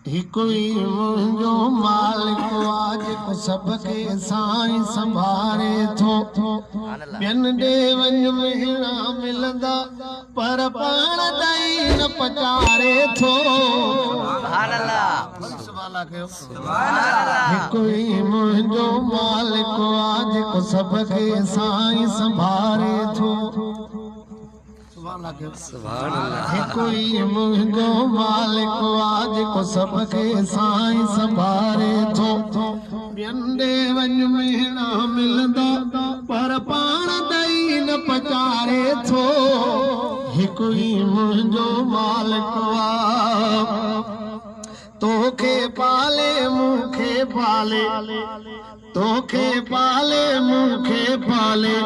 هڪ ئي منهنجو مالڪ آ جيڪو سڀ کي سائين سنڀاري ٿو. ٻين ڏي وڃ مهڻا ملندا پر پاڻ ڏئي نه پچاري ٿو. سبحان الله. هڪ ئي منهنجو مالڪ آ جيڪو سڀ کي سائين سنڀاري ٿو. هڪ ئي منهنجو مالڪ آ جيڪو سڀ کي سائين سنڀاري ٿو. ٻين ڏي وڃ مهڻا ملندا پر پاڻ ڏئي نه پچاري ٿو. هڪ ئي منهنجو مالڪ آ. توکي پالي مون کي پالي، توکي پالي مون کي پالي،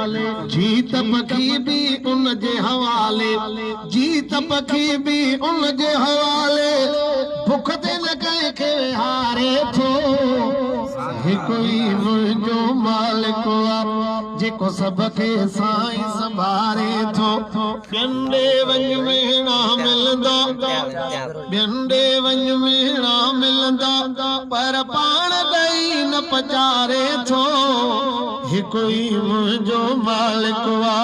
جيت پکي به ان جي حوالي، جيت پکي به ان جي حوالي، بک تي نه ڪنهن کي ويهاري ٿو. هڪ ئي منهنجو مالڪ آ جيڪو سڀ کي سائين سنڀاري ٿو. ٻين ڏي وڃ مهڻا ملندا، ٻين ڏي وڃ مهڻا ملندا پر پاڻ ڏئي نه پچاري ٿو. هڪ ئي منهنجو مالڪ آ.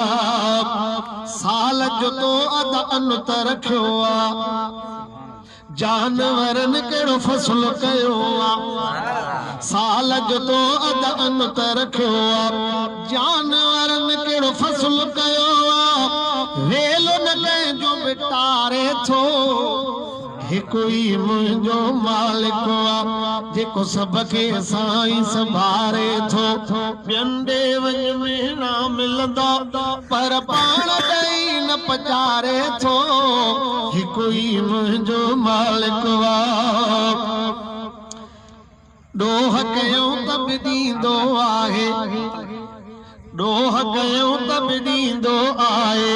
سال جو تو ادا ان ته رکيو آ، جانورن ڪهڙو فصل ڪيو آ. سال جو تو ادا ان ته رکيو آ، جانورن ڪهڙو فصل ڪيو آ. ويلو نه ڪنهن جو به ٽاري ٿو. هڪ ئي منهنجو مالڪ آ جيڪو سڀ کي سائين سنڀاري ٿو. ٻين ڏي وڃ مهڻا ملندا پر پاڻ ڏئي نه پچاري ٿو. هڪ ئي منهنجو مالڪ آ. ڏوهه ڪيون ته به ڏيندو آهي، ڏوهه ڪيون ته به ڏيندو آهي،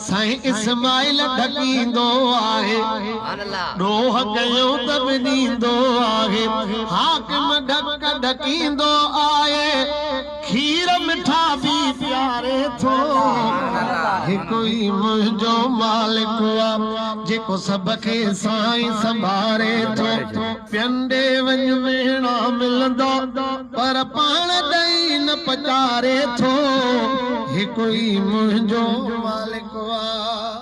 سائين اسماعيل ڍڪيندو آهي. ڏوهه ڪيون ته به ڏيندو آهي، حاڪم ڍڪ ڍڪيندو آهي، کير مٺا به پياري ٿو. هڪ ئي منهنجو مالڪ آ جيڪو سڀ کي سائين سنڀاري ٿو. ٻين ڏي وڃ مهڻا ملندا پر پاڻ ڏئي نه پچاري ٿو. هڪ ئي منهنجو مالڪ آ.